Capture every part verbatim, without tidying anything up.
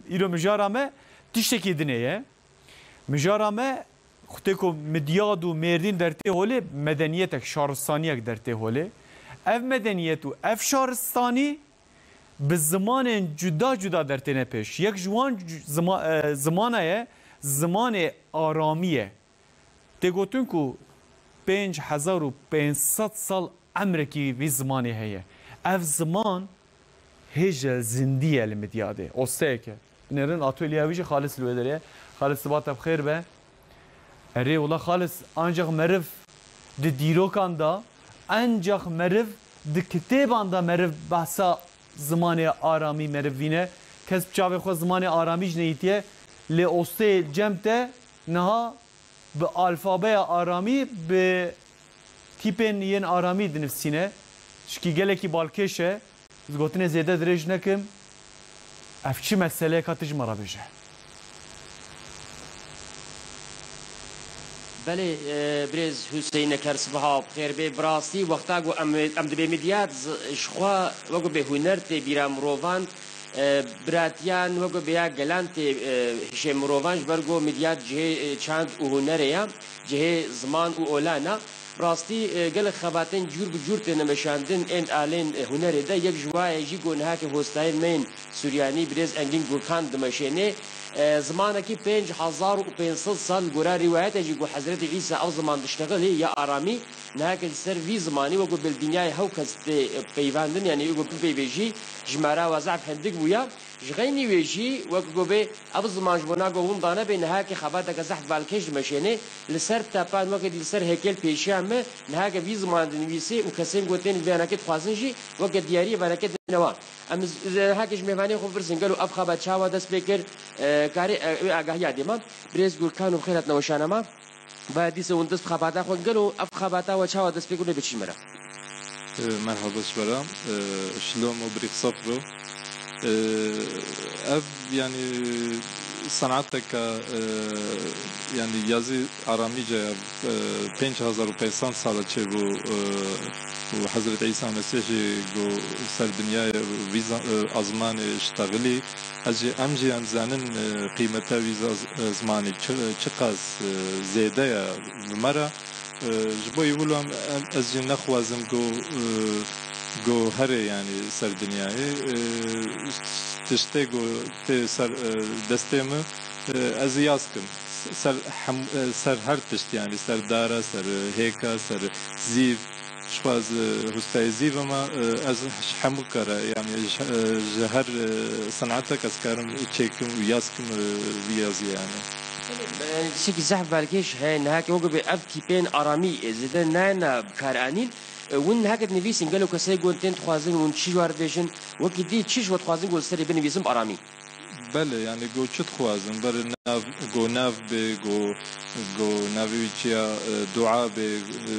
Îro mijara me tiştekî dinê ye. Mijara me xutê ku Midyad û Mêrdîn dertê holê, medeniyetek, şaristaniyek dertê holê. Ev medeniyet û ev şaristanî bi zimanên cuda cuda dertêne pêş. Yek ji wan cu-, zima-, e, zimana ye, zimanê aramî ye. Tê gotin ku pênc hezar û pênc sed sal emrekî vî zimanê heye. Ev ziman hêja zindî ye li Midyadê. Osteyek e. Binêrin atölyeya wî jî Xalis li wê derê ye. Xalis, siba te bi xêr be. Erê, wela Xalis, ancax meriv di dîrokan de, ancax meriv di kitêban de meriv behsa zimanê aramî meriv vîne. Kes bi çavê xwe zimanê aramî jî neyîtiye. Lê ostê cem te niha bi alfabeya aramî, bi tîpên yên aramî dinivîsîne. Tişkî gelekî balkêş e. Ez gotinê zêde dirêj nekim. Ev çi meseleyek e, tu ji me re bêje. Belê, e, birêz Huseyîn Eker, sibeha bi xêr bê. Bi rastî wexta ku em, em dibê Midyad, z-, ji xwe wekû bê huner tê bîra mirovan, e, biratiyan wekû bê ya gelan tê, e, hişê mirovan, ji ber ku Midyad cihê, e, çand û hunerê ya, cihê ziman û olan a. Bi rastî, e, gelek xebatên cûr bi cûr têne meşandin ên alên, e, hunerê de. Yek ji wa ye jî ku niha ke hostayên me yên Suryanî birêz Engîn Gurkan dimeşêne. E, zimanekî pênc hezar û pênc sed sal li gora rîwayete jî ku Hezretî Îsa ev ziman diştexilî ya aramî, niha ke li ser vî zimanî wekû bê li dinyayê hew kes tê, e, peyvandin, yanî wekû bipeyvê jî jimara we zehf hindik bûya. Ji xeynî wê jî, wek ku bê ev ziman ji bona ku winda nebe, niha ke xebateke zehf balkêş dimeşêne, li ser tepan weke dî li ser hêkel pêşiya me, niha ke vî ziman dinivîsê û kesên ku tên vêyanakê dixwazin jî weke diyariyê vanakê dine wan. Em z-, z-, niha ke ji mêvanê xwe bipirsin, gelo ev xebat çawa dest pê kir, e, karê, e, wê agahiya dê me. Birêz Gurkan û bi xêr hatina weşana me. Ba dîsa hûn dest bi xebata xwe gelo ev xebata we çawa dest pê kir, lê biçî me re. E, merhaba ji me re. E, Şilom û birîk sefro. E, ev, yanî, senateke, e, yanî, yazî aramîce, e, pênc hezar û pênc sed sala çêbû, e, û Hezret Îsa Mesîh jî ku ser dinyayê vî za-, e, azmanê ştexilî. Ez jî, em jî em zanin, e, qîmeta vî za-, e, zimanî çi, çiqas, e, zêde ye bi me re. E, ji bo wilo em, em, ez jî nexwazim ku, e, ku herê, yanî ser dinyayê, e, tiştê ku tê ser, e, destê min, e, ez yaz kim. Ser hem, e, ser her tişt, yanî ser dara, ser, e, hêka, ser zîv, Ji xwe ez, e, hustayê zîv im, e, ez ji hemû kare, yanî ji, e, ji her, e, senatek ez karim çêkim û yaz kim, e, vî yazî yanî. Belê, e, tiştekî zehf belkêş heye, niha ke wekî bê ev tîpên aramî, e, zêde nayêna bikaranîn. E, hûn niha ke dinivîsin, gelo kesê ku tên dixwazin hûn çi ji wan re dibêjin, wekî dî çi ji we dixwazin ku li serê binivîsin bi aramî? Belê, yanî go çi dixwazin, ber nav, go nav bê, go, go navê wî çi ya, e, dua bê, e,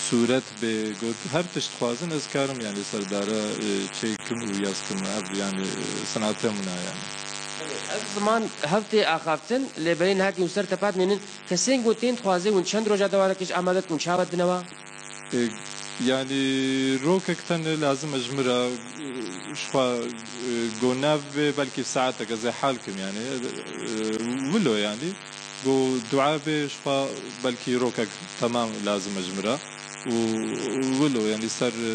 sûret bê, go her tişt dixwazin, ez karim, yanî ser dara, e, çêkim û yaz kim, ev, yanî, e, senatê min a, yanî. Ev ziman hev tê axaftin, lê belê niha ke hûn ser tepat mênin, kesên ku tên dixwazê hûn çend roja dewa re kir ji amade dikin, çawa dinewa? E, yanî rokek tenê lazim e ji min re, e, ji xwe, e, go nav bê, belkî saetek ez ê hal kim, yanî, e, wilo, yanî, go dua bê, ji xwe belkî rokek temam lazim e ji min re. Û wilo, yanî, ser, e,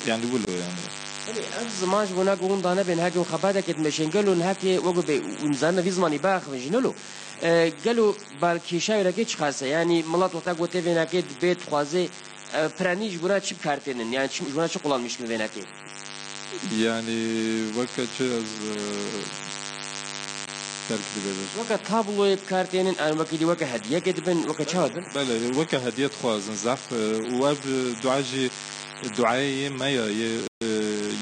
yanî, wilo, yanî. Belê, ev ziman ji bona ku winda nebe, niha ke hûn xebateke dimeşên, gelo niha ke wekî bê hûn zanine vî zimanî biaxivin jî, nelo? E, gelo balkêşa wênakê çiqas e? Yanî milet wexta ku tê vênakê dibê, dixwaze, e, piranî ji bona çi bi kar tênin? Yanî çi, ji bona çi qulanmîş dikin vênakê? Yanî weke çi ez, e, derk dibêjim. Weke tabloyê bi kar tênin, an wekî dî weke hediyekê dibin, weke çawa dibin? Belê, weke hediye dixwazin zehf, e, û ev, e, dua jî duayê yê me ya, yê, e,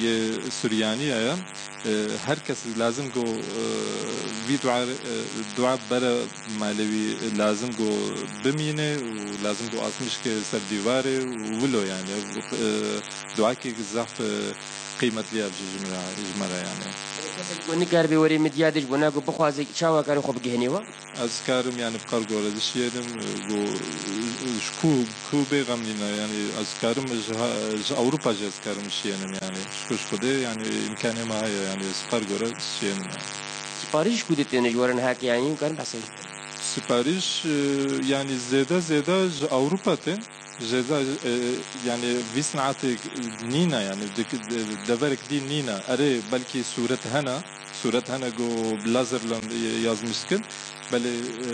yê Suryanî ya. E, her kes lazim ku, e, vî dua, e, dua bere malê wî lazim ku bimîne û lazim ku asmîşke ser dîwarê û wilo, yanî, ev, e, duakek zehf, e, qîmetlî ev jî ji me re, ji me re, yanî. Nikaribe werê Midyadê ji bona ku bixwaze çawa kare xwe bigihîne we? Ez karim yani bi qar gore dişiyênim, e, ku, e, ji ku, ku bê xem nîne, yani ez karim ji, ha- ji Ewropa jî ez karim şiyênim yani. Ji ku ji Xwedê yani îmkanê me heye yani ez bi qar gore şiyênim yani. Siparîş ku ditêne ji we re niha ke yani em karin behsê. Siparîş, e, yani zêde zêde ji Ewropa tên. Jêda, e, yani vî sinatê nîne yani dik- de- deverek dî nîne. Erê belkî sûret hene, sûret hene ku bi lazer lan yazmiş dikin. Belê, e,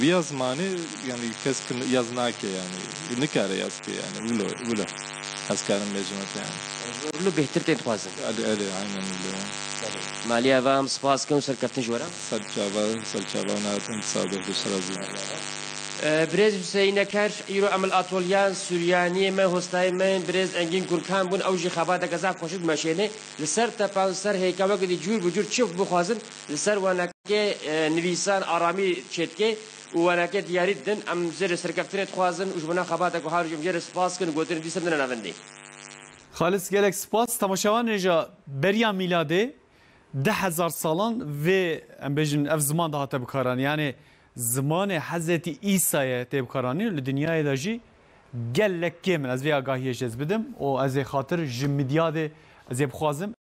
vîya zimanê yani kes ki yaz nake yani. Nikare yaz ke yani. Wilo, wilo. Ez karim bêjim yani. Wilo bêhtir tê dixwazin. Elê, elê, aynen wilo. Malî ava em spas kin û serkeftin ji we re. Ser çava, ser çava natin sabir bi şirazî. Birêz Huseyîn Eker, îro em li atolyeya Suryaniyê me, hostayê me yên birêz Engîn Gurkan bûn, ew jî xebateke zaf xweşik dimeşêne. Li ser tepa û ser hêka weke dî cûr bi cûr çi bixwazin, li ser wenekê, e, nivîsan aramî çêdike û wenekê diyarî didin. Em jê re serkeftinê dixwazin û ji bona xebata ku har jî em jê re spas kin û gotinê dîsa bidine navendê. Xalis, gelek spas. Temaşevanê ja beriya mîladê du hezar salan vê, em bêjin, ev ziman dihate bikaranîn. Yani zimanê Hezretî Îsayê tê bikaranîn û li dinyayê de jî gelek kêm in. Ez vê agahiyê jê ez bidim û ez ê xatir ji Midyadê ez ê bixwazim.